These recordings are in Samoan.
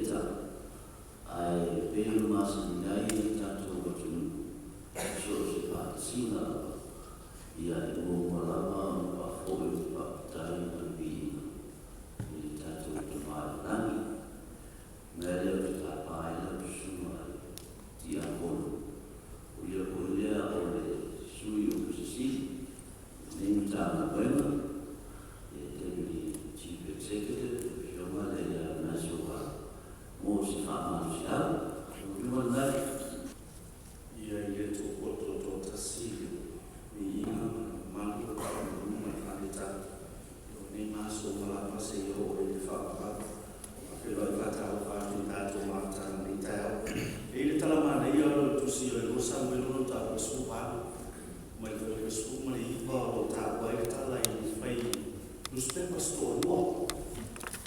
Kapeneta, ae pei ona masani ai le tatou atunuu i so o se faatasiga lava, ia e muamua lava ona faafoi le faafetai ma le viiga i le tatou Tama i le Lagi. O le mea lea ou te tapa ai lau Susuga i le Tiakono, o ia foi lea o le Sui Ofisa Sili o lenei Matagaluega, le Deputy Chief Executive, le Afioga lea ia Nasio mo se faamalosiau. Lau Afioga Lenae. Ia i le Atua Tutoatasi le viiga ma le mamalu, le faamamalu ma le faaletau o lenei ma aso uma lava seia oo i le faavavau. Faafeiloai faatalofa atu i tatou mafutaga i lenei taeao. E i ai le tala manaia o le tusi o le 2 Samuelu o lo o taua 18 mai le 19 o lo o taua ai le tala i fai newspapers toalua.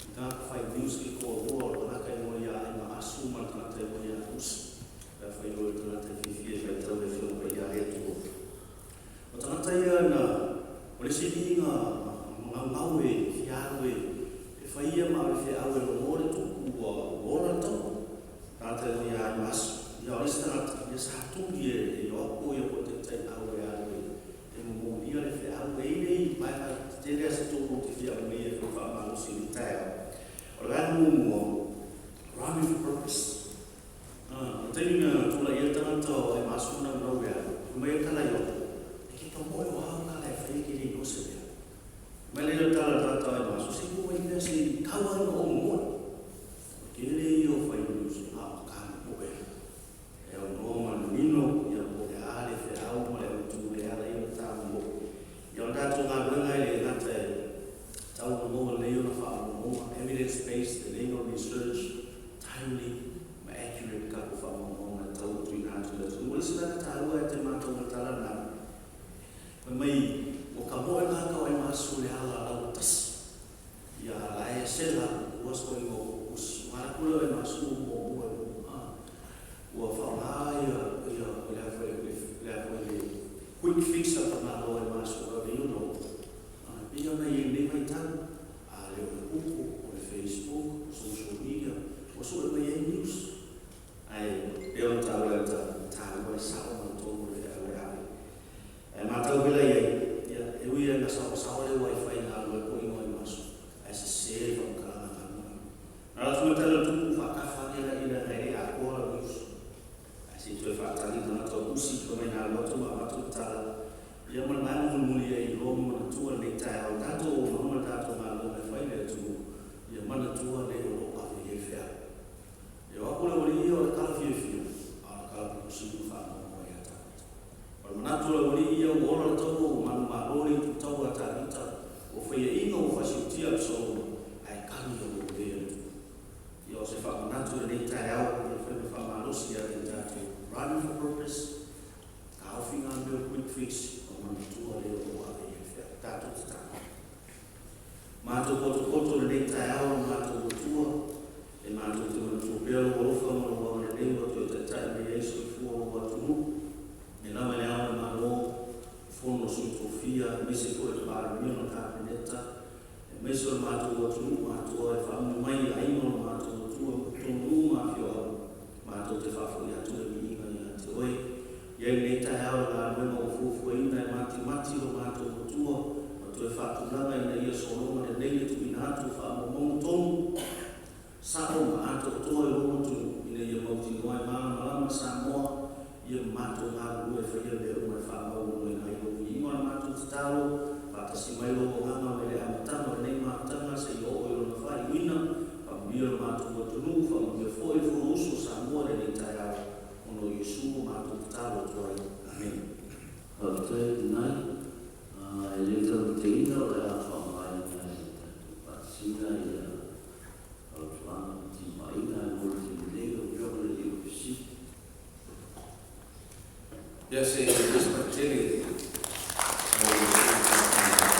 I tagata fai news e toalua, o le tagata e igoa ia Aimaasu ma le tagata e igoa ia Kusi. Pe afai o le tagata e fiafia e faitau le Afioga ia le Atua. O tagata ia na o le isi liga magaugau e fia alu e fai ia ma ave feau e logo le tupu ua ola le taua. Tagata e igoa ia Aimaasu. Ia o le isi tagata ia sa tuli e Ioapo ia po o taitai au e alu e momolia le feau. E i nei vaega tetele a se tolu ou te fia aumaia e faamalosi i le taeao. O le vaega muamua, running for purpose. O le taimi na tulai ai le tagata o Aimaasu ma naunau e alu, fai mai ai le tala i Ioapo, e ke tau moe o au kala e fai e ke le iloa se mea. Mai le tala a le tagata o Aimaasu, se i tuu mai pea se i tau ai ma ou moe. O le tele ia o fai news a o ka moe. E aunoa ma le manino, ia po o le a le feau ma le autu le ala ia o le tamoe. Ia o le tatou galuega e le gata e tau ona maua lelei ona faamaumauga, evidence based, lelei ona research, timely ma accurate tatou faamaumauga e tau tuuina atu i le atunuu. O le isi vaega taua e te matau i le tala lena, fai mai ua tamoe tagata o Aimaasu i le ala lautasi. Ia la e sela ua soiga o Kusi. Ua alu atu lea o Aimaasu muamua i luga. Ua faaaoga ia ia le a foi le a foi le quick fix a le Malo o Aimaasu e vave ai ona oo. E pei ona i ai i lenei vaitau, a le o le Google, o le Facebook, o social media, ua sue mai ai news. Ae pei ona taua e le taua le sao ma le tonu o le feau e ave. Ae matau foi la i ai, ia, e ui lava ina saoasaoa le wifi na alu ai po o igoa i maso, ae sese le faamatalaga na alu ai. Na alu atu mai tala o le tupu faatafa ane la i leaga e le atoa lau news. Ae se i toe faatali tagata o Usi fai mai na alu atu ma avatu le tala. Ia ma le vaega mulimuli e iloa ma manatua lenei taeao i tatou auaunaga ma le tatou galuega e fai i le atunuu, ia manatua le o lo o ave i ai le feau. E o atu le aualii ia o le tala fiafia, a o le tala pito sili ona faanoanoa ia Tavita. O le manatu o le aualii ia ua ola le taua, ua manumalo le itutaua a Tavita, ua faiaina ua fasiutia Abisaloma, ae tali ia ua avea le tupu. Ia o se faamanatu i lenei taeao, ia fai ma faamalosi ia te tatou. Running for purpose, taofi ngā mea o quick fix, ma manatua le o lo o ave i ai le feau. Tatou tatalo. Matou potopoto i lenei taeao lo matou Atua, e matou te manatua pea lou alofa ma lou agalelei ua toe taitai mai ai soifua o lou atunuu, mai lava i le Ao o le Malo, Fono o Sui Tofia, aemaise foi o le Palemia ma le Kapeneta, aemaise o le matou atunuu atoa e faamua mai i aiga o le matou Atua ma totonu uma afioaga, matou te faafoi atu le viiga ia te oe. Ia i lenei taeao i galuega ua fuafuaina e matimati lo matou Atua ma toe faatulaga ina ia sologa lelei le tuuina atu o faamaumauga tonu, sao ma atoatoa i lou atunuu ina ia mautinoa e malamalama Samoa ia ma matou galulue e faia mea uma e faamaualugaina ai lou viiga. O le matou tatalo, faatasi mai lou agaga mai le amataga o lenei mafutaga seia oo i lona faaiuina, faamanuia lo matou atunuu, faamanuia foi le Fonousu a Samoa i lenei taeao, ona o Iesu ua matou tatalo atu ai. Amene. Faafetai Lenae. E le taumateina o le a faaaogaina e le tatou faatasiga ia fautuaga ma timaiga mo le taimi nei lau Afioga i le alii Ofisa Sili. Ia se respect tele mo le sui usufono.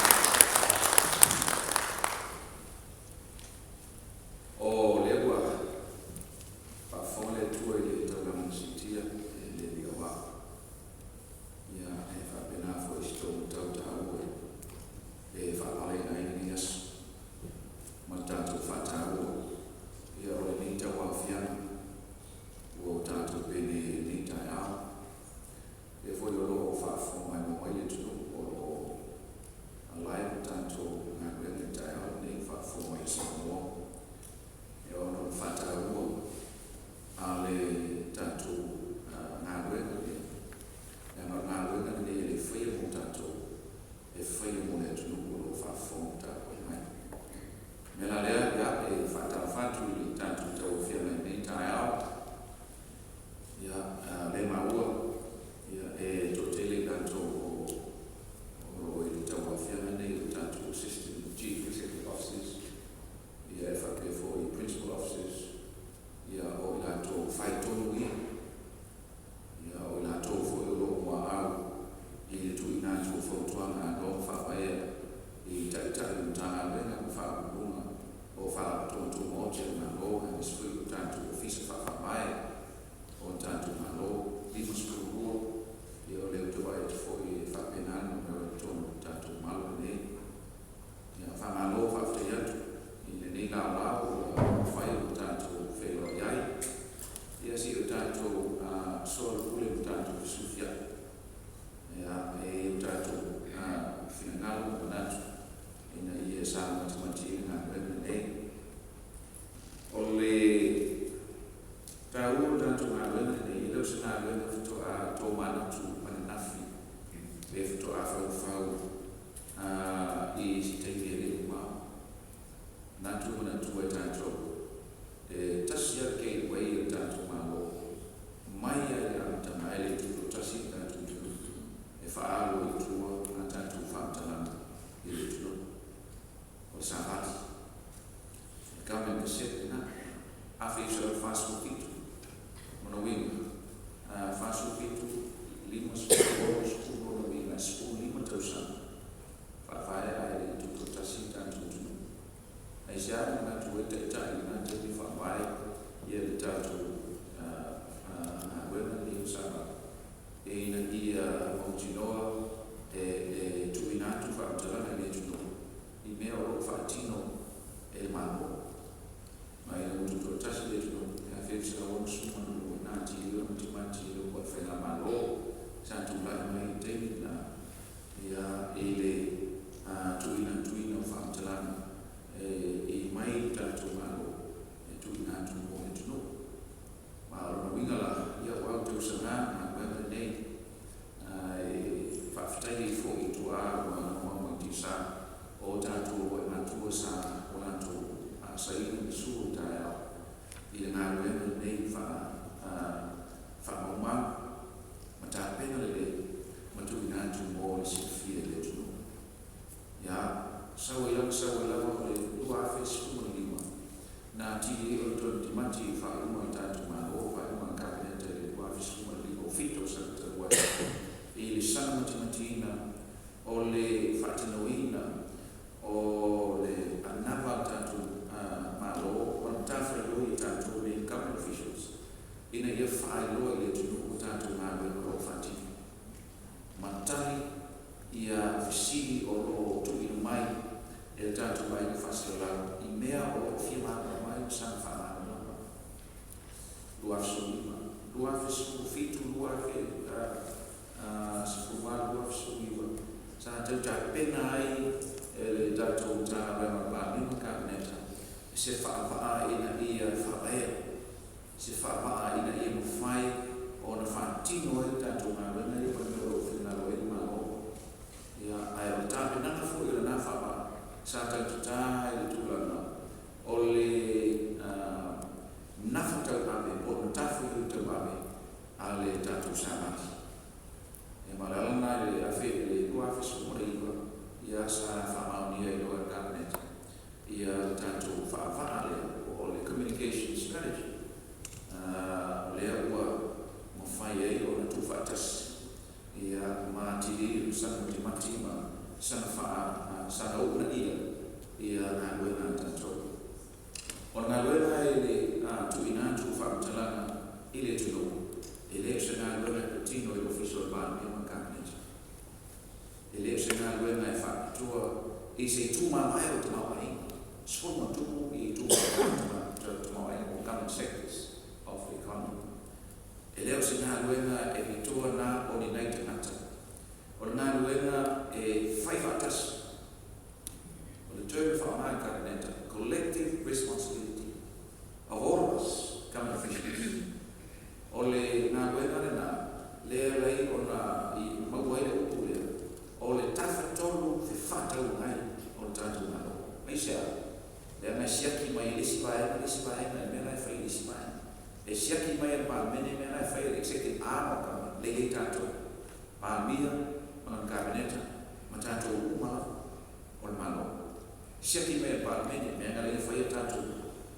O lea ua faafofoga le Atua i le taulaga na siitia e le Alii aua. Ia e faapena foi si tou tau taua e faapaleina ai lenei aso ma le tatou faataua. Ia o lenei tauaofai. Mindset lena 1947. Ona uiga, 47, 50, 60 lona uiga e 15 tausaga faavae ae le i tutoatasi le tatou atunuu. Aisea na manatu ai taitai i lena taimi faavae ia le tatou galuega lenei o SABA ina ia mautinoa e tuuina atu faamatalaga i le atunuu i mea o lo o faatino e le Malo. Ma ina ua tutoatasi le atunuu i le 1962, na atili ai ona matimati e le uluai faigamalo sa tulai mai i le taimi lena ia i le tuuina atuina o faamatalaga e mai le tatou Malo e tuuina atu mo le atunuu. Ma o lona uiga la, ia ua autausaga le galuega lenei, ae faafetai ai foi i tuaa ua anoano i tiasa o tatou uluai matua sa o latou asaina le sulu o le taeao i le galuega lenei faamaumau ma tapena lelei ma tuuina atu mo le silafia e le atunuu. Ia, sau ai lava sau ai lava o le 2015, na atili ai ona toe matimati i faaiuga a le tatou Malo, faaiuga a le Kapeneta i le 2015, ua 7 tausaga talu ai, i le saga matimatiina o le faatinoina o le anava a le tatou Malo ma le matafaioi a tatou nei government officials ina ia faailoa i le atunuu a tatou galuega o lo o faatino ma tali ia fesili o lo o tuuina mai e le tatou aiga faasalalau i mea o lo o fia malamalama ai ma saga faamalamalama. 2015, 2017, 2018, 2019, sa tau tapena ai e le tatou Matagaluega o le Palemia ma le Kapeneta se faavaa ina ia faavaea, se faavaa ina ia mafai ona faatino ai le tatou galuega ia ma le mea o lo o finagalo ai le Malo. Ia, ae o le tapenaga foi o lena faavaa, sa tautatā i le tulaga o le nafa tauave po o le matafaioi tauave a le tatou Savali. Ia ma o le ala lena i le 2019, ia sa faamaonia ai loa e le Kapeneta ia le tatou faavaa lea po o le Communication Strategy, o lea ua mafai ai ona tuufaatasi ia ma atili ai ona saga matimati ma saga faa saga uunaia ia galuega a tatou. O le galuega e le tuuina atu o faamatalaga i le atunuu, e le o se galuega e patino i le Ofisa o le Palemia ma le Kapeneta. E le o se galuega e faapitoa i se itu mavae o le tamaoaiga, 10+ i itu mavae o le tamaoaiga po o government sectors of the economy. E le o se galuega e pitoa na o ni nai tagata. O le galuega e fai faatasi. O le term e faaaoga e le Kapeneta, collective responsibility of all of us government officials. O le galuega lena lea e ala ai ona i maua ai le upu lea, o le tafatolu fefaatauagai o le tatou Malo. Aisea? Leaga e siaki mai e le isi vaega le isi vaega i le mea la e fai e le isi vaega. E siaki mai e le Palemene mea la e fai e le Executive Arm of Government, lea e i ai tatou, Palemia ma lana Kapeneta ma tatou uma lava o le Malo. Siaki mai e le Palemene mea na lea e fai a tatou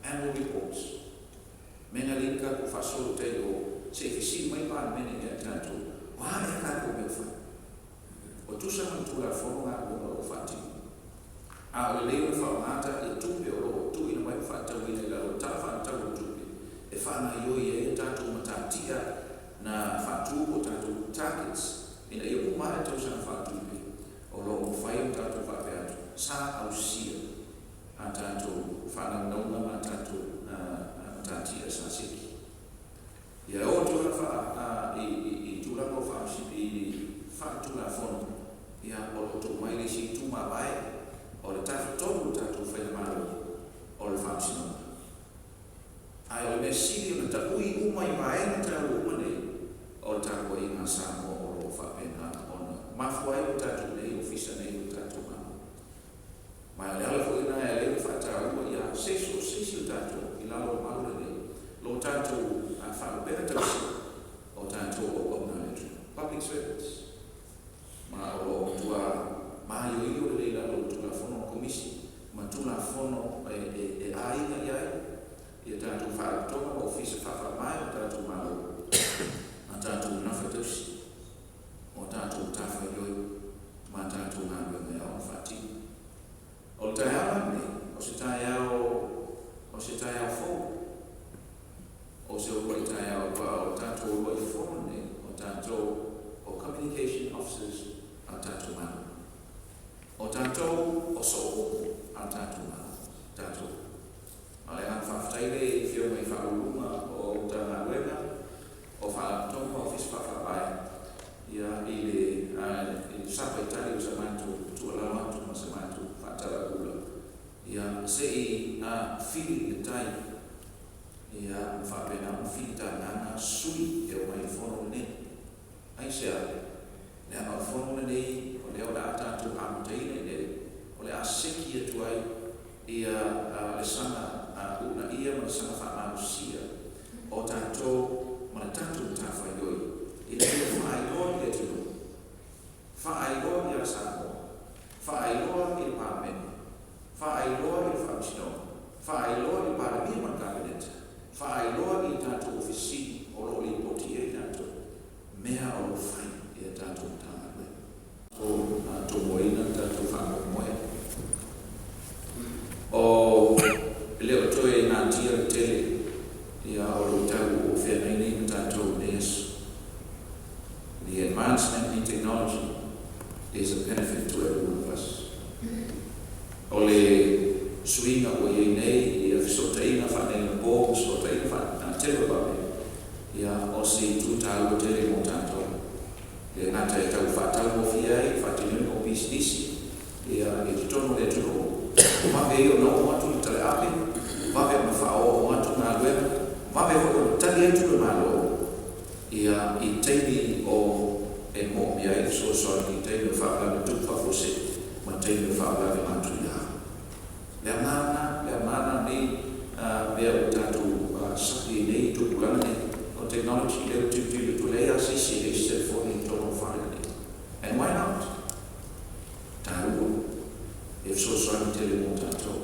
Annual Reports, mea na lea tatou faasolo i tai o se i fesili mai le Palemene ia i tatou, o a ea tatou mea o fai? Ua tusa ma le Tulafono galuega o lo o faatino. A o lelei ona faaaoga ia tupe o lo o tuuina mai ma faatatauina i lalo o le Tala Faatatau o le Tupe e faagaoioi ai a tatou matatia na faatu po o tatou targets ina ia uma ae le tausaga faaletupe o lo o mafai ona tatou faapea atu sa ausia a tatou faanaunauga ma a tatou matatia sa seki. Ia e oo atu lava faa i tulaga o faamasino i faaletulafono, ia o lo o tuu mai le isi itu mavae o le tafatolu o le tatou faigamalo o le faamasinoga. Ae o le mea sili ona taui uma i vaega taua uma nei, o le tapuaiga a Samoa o lo o faapena ona mafua ai lo tatou nei ofisa nei o le tatou Malo. Ma o le ala foi lena e ala ai ona faataua ia se so o se isi o tatou i lalo o le malu lenei, lo tatou faalupega tausia o tatou auauna a le atunuu, public servants. Ma o lo o matua maioio lelei i lalo o le Tulafono a le Komisi ma tulafono e aiga i ai ia tatou faalapotopotoga ma ofisa faafaavae o tatou Malo ma tatou gafatausi o tatou matafaioi ma tatou galuega e ao ona faatino. O le taeao la lenei, o se taeao, o se taeao fou, o se uluai taeao, aua o le tatou uluai fono lenei o tatou o Communication Officers a le tatou Malo. O tatou o sooupu a le tatou Malo, tatou. A o le agaga faafetai lea i Afioga i Ofisa Sili o Pulega o Matagaluega, o Faalapotopotoga ma Ofisa Faa-Faavae i le sapaitali o sa matou tuualalo atu ma sa matou faatalauula, se i fili le tai ma faapena ona filitagaga sui e omai i le fono lenei. Aisea? Leaga o le fono lenei o lea o le a tatou amataina i inei, o le a seki atu ai le saga uunaia ma le saga faamalosia o tatou ma le tatou matafaioi ina ia faailoa i le atunuu, faailoa ia Samoa, faailoa i le Palemene, faailoa i le Faamasinoga, faailoa i le Palemia ma le Kapeneta, faailoa i tatou Ofisa Sili o lo o lipoti i ai tatou mea o lo o fai e a tatou Matagaluega. Tomoina le tatou faamoemoe. O le o toe natia le tele ia o luitau o feagai nei ma tatou i lenei aso. The advancement in technology is a benefit to every one of us. O le suiga ua i ai nei ia fesootaiga faaneionapo ma fesootaiga faatelevavae, ia o se itu taua tele mo tatou. E le gata e tau faataugofie ai le faatinoina o pisinisi ia i totonu o le atunuu, vave ai ona oo atu le taleape, vave ona faaoooo atu galuega, vave foi ona tali atu le Malo ia i taimi o e moomia ai le fesoasoani, i taimi o faalavelave tupu faafuasei ma taimi o faalavelave matuia. Le agaga, le agaga nei mea ua tatou sapi ai nei i tupulaga nei o technology, lea ua tilotilo atu, e leai lava se isi e leai se telefoni i totonu o le fale lenei. And why not? Taua e fesoasoani tele mo tatou.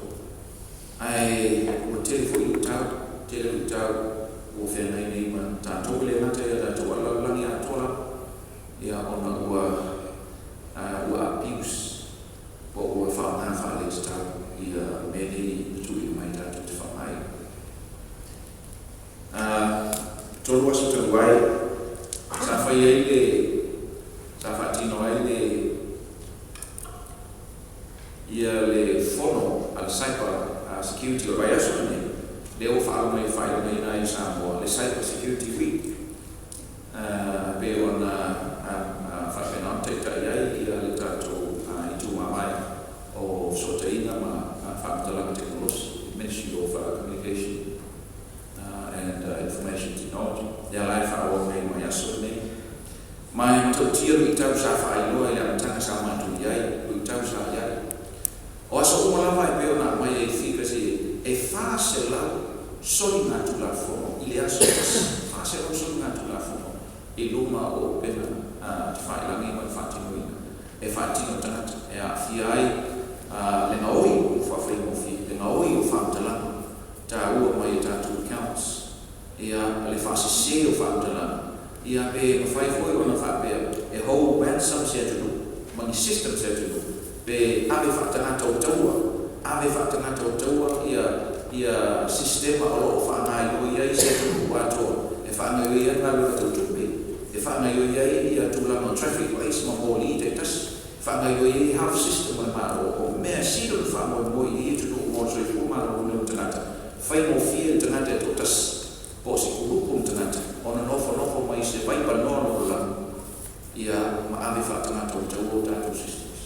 Ae ua tele foi luitau, tele luitau ua feagai nei ma tatou, e le gata ia tatou a o le lalolagi atoa lava ia, ona ua abuse po o ua faaaoga faaletatau ia mea nei na tuuina mai tatou te faaaogaina. 3 aso talu ai sa fai ai le sa faatino ai le ia le fono a le Cyber Security o le vaiaso lenei, lea ua faailogaina ai i Samoa le Cyber Security Week, pei ona faapena ona taitai ai ia le tatou itu mavae o fesootaiga ma faamatalaga tekonolosi, Ministry of Communication and Information Technology, lea la e faaauau nei i le aso lenei. Ma e matautia luitau sa faailoa i le amataga sa matou i ai, luitau sa i ai. O aso uma lava e pei ona aumai ai figures e 400 soligatulafono i le aso e tasi, 400 soligatulafono i luma o upega tafailagi ma le faatinoina e faatino tagata e aafia ai le gaoi o faafaigofie, le gaoi o faamatalaga taua mai e tatou accounts, ia le faasese o faamatalaga, ia pe mafai foi ona faapea e hold ransom se atunuu ma ni system se atunuu, pe ave faatagata o taua, ave faatagata o taua ia sistema o lo o faagaioi ai se atunuu atoa, e faagaioi ai galuega tau tupe, e faagaioi ai ia tulaga o traffic lights ma moli taitasi, faagaioi ai health system o le Malo, o mea sili ona faamoemoe i ai atunuu mo le soifua maloloina o tagata, faigofie le tagata e toatasi po o se kulupu o tagata ona nofonofo mai se vaipanoa lalolagi ia ma ave faatagata o taua o tatou systems.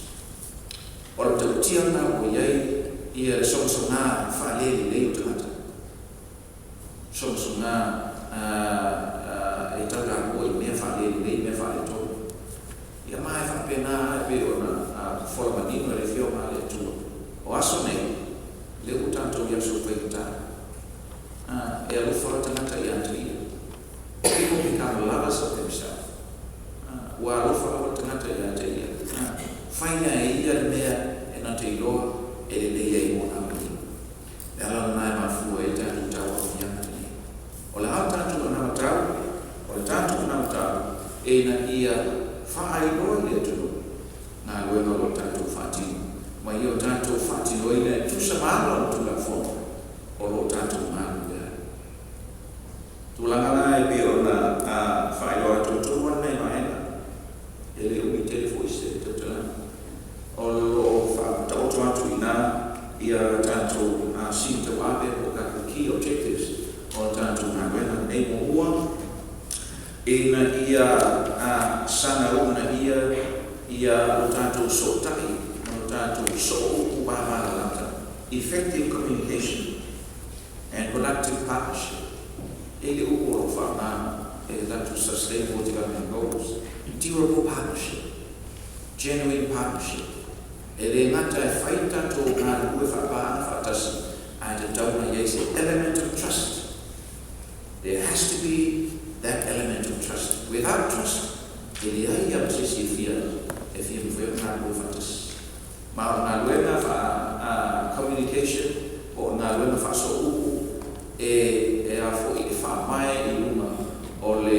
O le matautia lena ua i ai ia le sogasoga faalelelei o tagata, sogasoga e taulamua i mea faalelelei, mea faaletonu. Ia ma e faapena e pei ona fofola manino e le Afioga a le Atua. O aso nei, lea ua tatou i aso faigata, e alofa le tagata ia te ia. People become lovers of themselves. Ua alofa lava le tagata ia te ia. Fai mea e ia le mea e na te iloa e lelei ai mo. E ina ia faailoa i le atunuu galuega o loo tatou faatino ma ia o tatou faatinoina e tusa ma ala o le Tulafono o loo tatou galulue ai. Tulaga la e pei ona faailoa atu e tolu lava nai vaega e le umi tele foi se tautalaga o loo faataoto atu i ina ia tatou sini tauave po o tatou key objectives o le tatou galuega lenei. Muamua, ina ia saga uunaia ia o tatou sootai ma o tatou sooupu vavalalata, effective communication and productive partnership, e le upu o loo faaaoga e tatou Sustainable Development Goals, durable partnership, genuine partnership. E le gata e fai tatou galulue faapaaga faatasi, ae tatau ona i ai se element of trust. There has to be that element of trust. Without trust, e leai lava se isi e fia mafai ona galulue faatasi. Ma o galuega faa communication po o galuega faasoupu e a foi e faamae i luga o le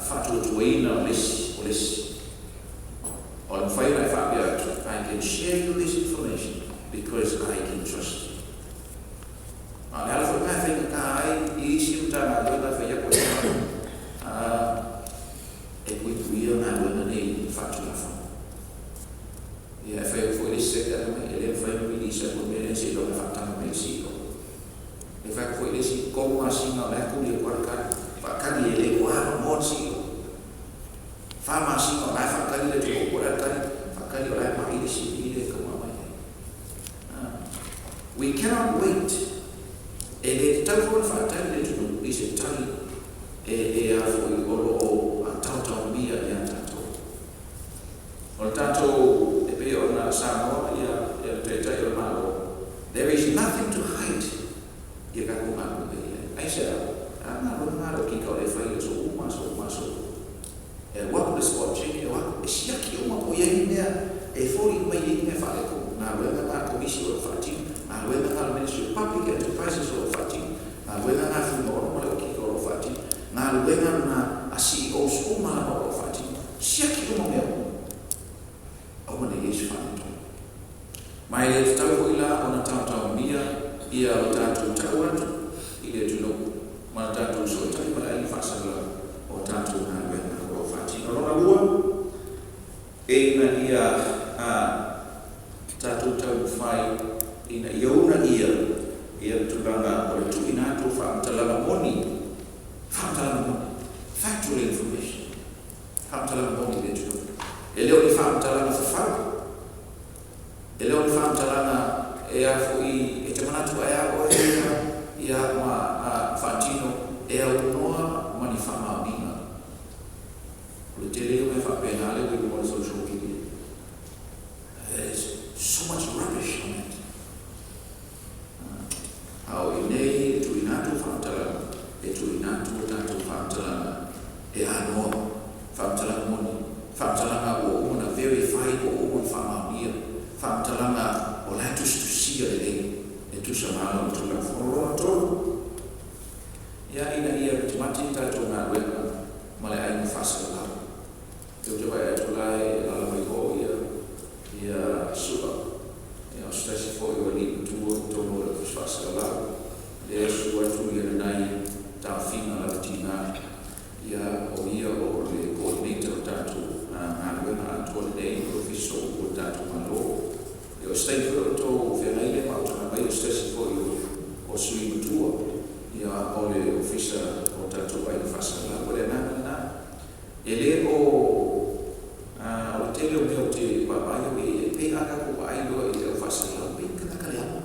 faatuatuaina o le isi o le isi. O le mafai ona e faapea atu, "I can share you this information because I can trust you." A o le ala foi lena e faigata ai i isi Matagaluega e fai atu e puipuia galuega nei faatulafono. Ia, e fai atu foi le isi sector mai e le mafai ona release atu mea lea seiloga e faataga mai le CEO. E fai atu foi le isi 3 masina o le atu ia kualikali faatali e le ua avanoa le CEO. 4 masina o la e faatali le atunuu po o le tali faatali o la e mai le CV le taua mai ai. We cannot wait. E le tatau foi ona faatali le atunuu i se tali e a foi o lo o taotaomia ia tatou. O le tatou e pei ona Samoa ia le Taitai o le Malo. There is nothing to hide ia tatou galuega ia. Ai se a galuega na le okika o le fai aso uma, aso uma, aso uma. E alu atu le spot check, e o atu e siaki uma po i ai mea e foli mai ai mea faaletonu. Galuega na komisi o lo faatino, galuega na le Ministry of Public Enterprises o lo faatino, galuega na Fuimaono ma le okika o lo faatino, galuega na a CEOs uma lava o lo faatino. Siaki uma mea uma. Aua ne i ai se faaletonu. Ma e le tatau foi la ona taotaomia ia o tatou tau atu i le atunuu ma le tatou sootai ma le aiga faasalalau o tatou galuega o lo o faatino. Lona lua, e ina ia tatou taumafai ina ia uunaia ia le tulaga o le tuuina atu o faamatalaga moni, faamatalaga moni, factual information, faamatalaga moni i le atunuu. E le o ni faamatalaga fafau, e le o ni faamatalaga e a foi e te manatu ae a oe ia ma faatino e aunoa ma ni faamaoniga. O le tele ia mea faapena le ua i luga o le social media. There's so much rubbish on it. A o i nei e tuuina atu faamatalaga, e tuuina atu o tatou faamatalaga e anoa, faamatalaga moni, faamatalaga ua uma na verify, ua uma na faamaonia, faamatalaga o la e tusitusia lelei e tusa ma ala o le Tulafono. Lona tolu, ia ina ia matimati tatou galuega ma le aiga faasalalau. E ou te vaai atu la e alaala mai o ia Su'a, ia o se tasi foi o alii matua i totonu o le Ofisa Faasalalau lea e susu atu ia lenai taofiga lavatina ia o ia o le coordinator o tatou galuega atoa lenei o le Ofisa o le tatou Malo. Ia o se taimi foi o outou feagai lea ma autaga mai o se tasi foi o sui matua ia o le Ofisa o tatou aiga faasalalau. O le agaga lena e le o o le tele o mea o te vaavaai au i ai pei a tatou vaai loa i le au faasalalau pei ni tagata leaga,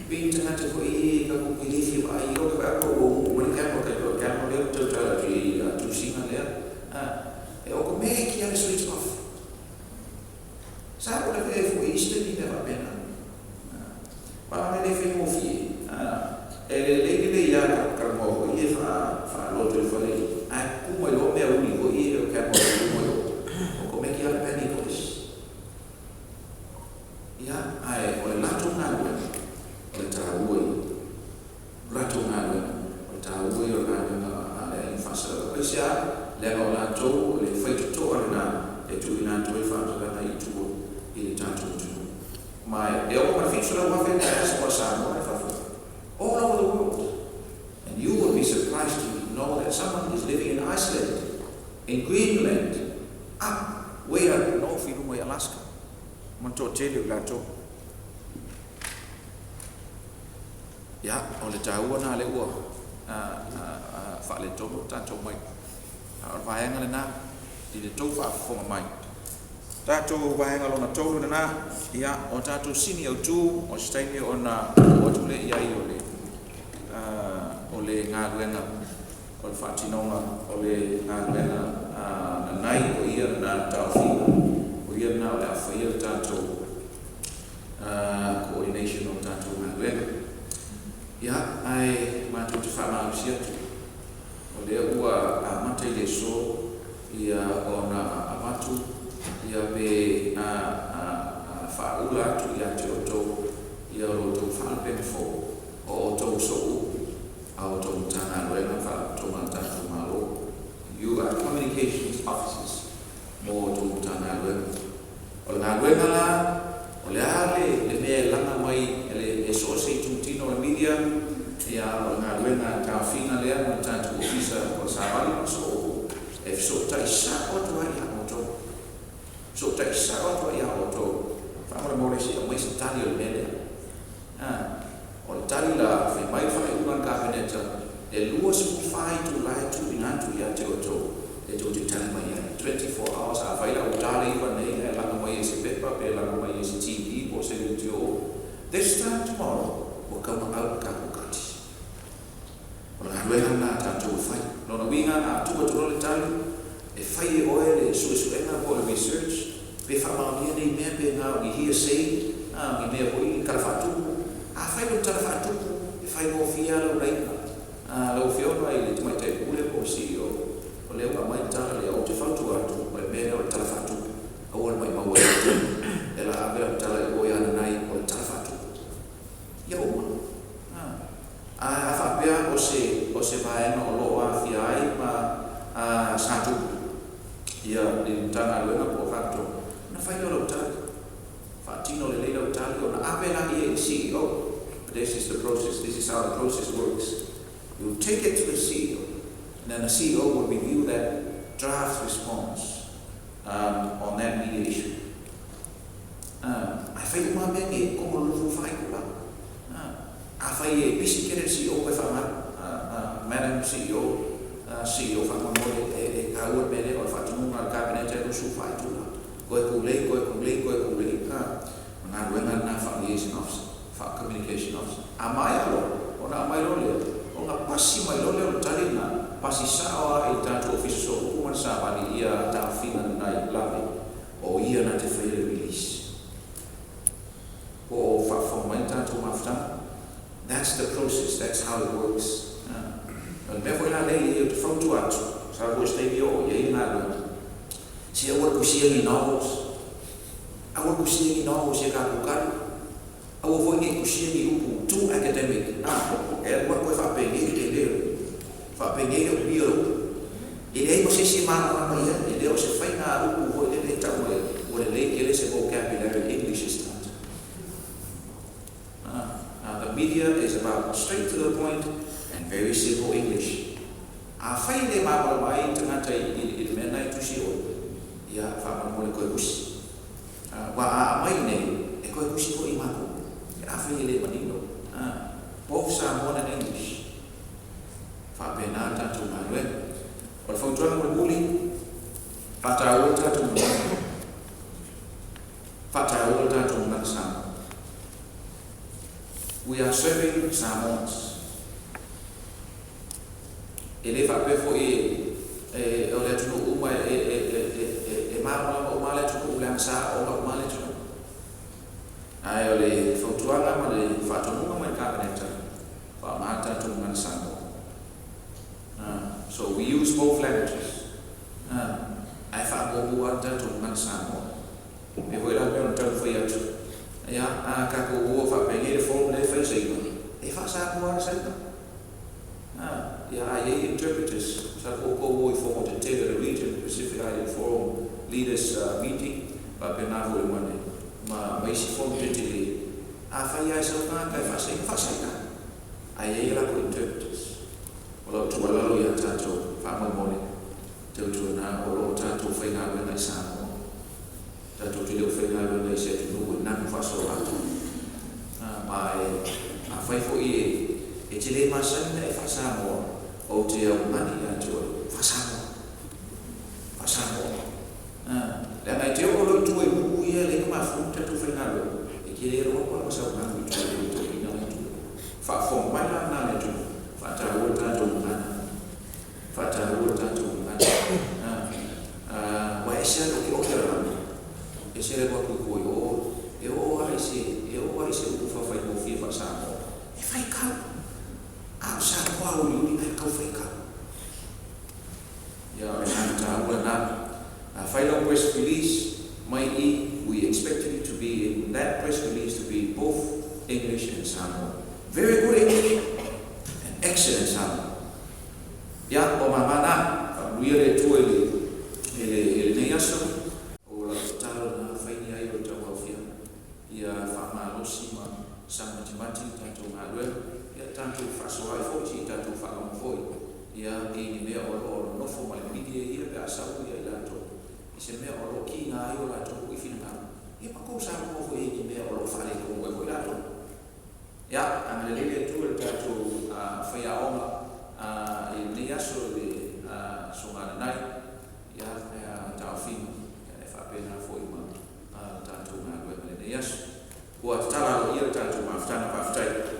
pei ni tagata foi e tatou te le fia vaai o te vaai ua uu mai le camera tai o le camera lea ua tautala atu i tusiga lea e automatic lava le switch off. Sa o le vea foi isi taimi mea faapena ma le le faigofie e lelei lelei lava talanoa foi e faaloto i fale ae tupu mai loa mea uli foi e o camera tupu mai loa automatic lava le panic o isi ia. Ae o le latou galuega o le taua ia, o latou galuega o le taua ia o le galuega a le aiga. In Greenland, up, way up north i luga i Alaska, ma le toatele o i latou. Ia, o le taua lena lea ua faaletonu le tatou mic, a o le vaega lena i le tou faafofoga mai. Tatou vaega lona tolu lena, ia, o tatou sini autu, o se taimi ona oo atu lea i ai o le o le galuega o le faatinoga o le galuega nanai o ia lena na taofiga, o ia lena o le a faia le tatou coordination o le tatou galuega. Ia, ae matou te faamalosi atu, o lea ua amata i le aso ia ona avatu ia pe faaula atu ia te outou ia lo outou faalupega fou o outou sooupu a outou Matagaluega Faalapotopotoga a le tatou Malo. You are communications officers mo outou Matagaluega. O le galuega la, o le a le mea e laga mai e so o se itutino o le media, ia o le galuega taofiga lea ma le tatou ofisa o le savali ma sooupu e fesootai sao atu ai ia outou. Fesootai sao atu ai ia outou, faamolemole se i aumai se tali o le mea lea. O le tali la, fai mai le faaiuga a le Kapeneta, e 24 itula e tuuina atu ia te outou e tou te tali mai ai. 24 hours, afai la ua ta le 9 nei ae laga mai e se pepa pe laga mai e se TV po o se leitio, this time tomorrow ua taumaau le tatou tali. O le galuega lena a tatou e fai. Lona uiga, a tuu atu loa le tali, e fai e oe le suesuega po o le research, pe faamaonia nei mea pe na o ni hearsay, ni mea foi tala faatupu. Afai o le tala faatupu, e faigofie lava lau laina. Lau Afioga i le Tamaitai Pule po o le CEO, o lea ua aumai le tala lea, ou te fautua atu, o le mea lea o le tala faatupu, aua le maumau ai le taimi. E la ave lau tala i o ia Nanai, o le tala faatupu. Ia uma. Ae a faapea o se vaega o lo o aafia ai ma sa tupu ia le Matagaluega po o faapitoa, ona fai lea o lau tali. Faatino lelei lau tali ona ave laia i le CEO. This is the process, this is how the process works. You take it to the CEO, and then the CEO will review that draft response on that media issue. Ae fai uma mea nei, komo lulu whaikula. Afai e pisi kere le CEO koe whaamaru, Madam CEO, CEO faamolemole e taua le mea lea o le faatonuga a le Kapeneta e 24 itula. Koe kulei, koe kulei, koe kulei, o galuega lena faa-liaison officer, faa-communication officer. A maea loa, ona aumai loa lea, ona pasi mai loa lea o le tali lena, pasi sao lava i le tatou Ofisa Sooupu ma le Savali ia taofiga lena i lave, o ia na te faia le release. Po o faafofoga mai le tatou mafutaga. That's the process, that's how it works. O le mea foi la lea i ai ou te fautua atu, masalo foi o se taimi e oo i ai le galuega, se aua le kusia ni novels, aua le kusia ni novels ia tatou tali, aua foi ne i kusia ni upu too academic, e alu atu e faapenei le tele o le, faapenei le umia o le upu. E leai ma se isi e malamalama i ai, e le o se faiga upu foi lele e tau mai ua lelei tele se vocabulary English e tagata. The media is about straight to the point and very simple English. Afai e le malamalama ai le tagata i le mea lena e tusi oe, ia faamolemole toe tusi. Aua a aumai i inei, e toe tusi foi i matou, pe afai e le manino. Both Samoan and English. Faapena le tatou galuega. O le fautuaga mulimuli, faataua le tatou gagana. Faataua le tatou gagana Samoa. We are serving Samoans. E le faapea foi o le atunuu uma e malamalama uma le atunuu leaga sa aooga uma le atunuu. Ae o le fautuaga ma le faatonuga mai le Kapeneta, faaaoga le tatou gagana Samoa. So we use both languages. Ae faamuamua le tatou gagana Samoa. E foi la mea o le taumafai atu. Ia, a tatou o faapenei le forum lea e fai Saina, e faa-Samoa le Saina. Ia, a i ai interpreters, sa outou o i fono tetele o le region, Pacific Island Forum Leaders Meeting, faapena foi ma le ma isi fono tetele. Afai lava e sau tagata e faa-Saina, faa-Saina. Ae i ai a latou interpreters. O lau tuualalo ia tatou faamolemole. Tautuana o lo o tatou faigaluega i Samoa. Tatou te le o faigaluega i se atunuu e nanu faasoloato. Ma e afai foi e e te le masani ona e faa-Samoa, ou te augani ia te oe, faa-Samoa. Faa-Samoa. Leaga e te oo loa i tua i nuu ia e leai ni mafua ona tatou faigaluega, e te le alu atu lava ma sau nanu i tua i toeaiina la i tua. Faafofoga mai la lena a le atunuu, faataua le tatou gagana, faataua le tatou gagana. Aua e ese lava le oteote o le gagana, ese le alu atu i tua i o, e oo lava i se, e oo lava i se upu faafaigofie faa-Samoa, e faitau, a o Samoa auliuli ae tau faitau. Ia, o le agaga taua lena. Afai lau press release mai i, we expected it to be in that press release to be both English and Samoan. Very good English and excellent Samoan. Ia, o mama na, faamanuia le Atua i le, i le, i lenei aso. O lau tatalo na fai ni ai o le tauaofiaga ia faamalosi ma saga matimati le tatou galuega, ia tatou fefaasoaai foi se i tatou faalogo foi ia i ni mea o lo o nonofo ma le media ia pe a sau ia i latou i se mea o lo o kiga ai o latou foi finagalo, ia ma tou saunoa foi i ai i ni mea o lo o faaletonu ai foi latou. Ia, agalelei le Atua i le tatou faiaoga i lenei aso i le Aso Glanai, ia, taofiga, ia e faapena foi ma le tatou galuega i lenei aso. Ua tatala aloaia le tatou mafutaga. Faafetai.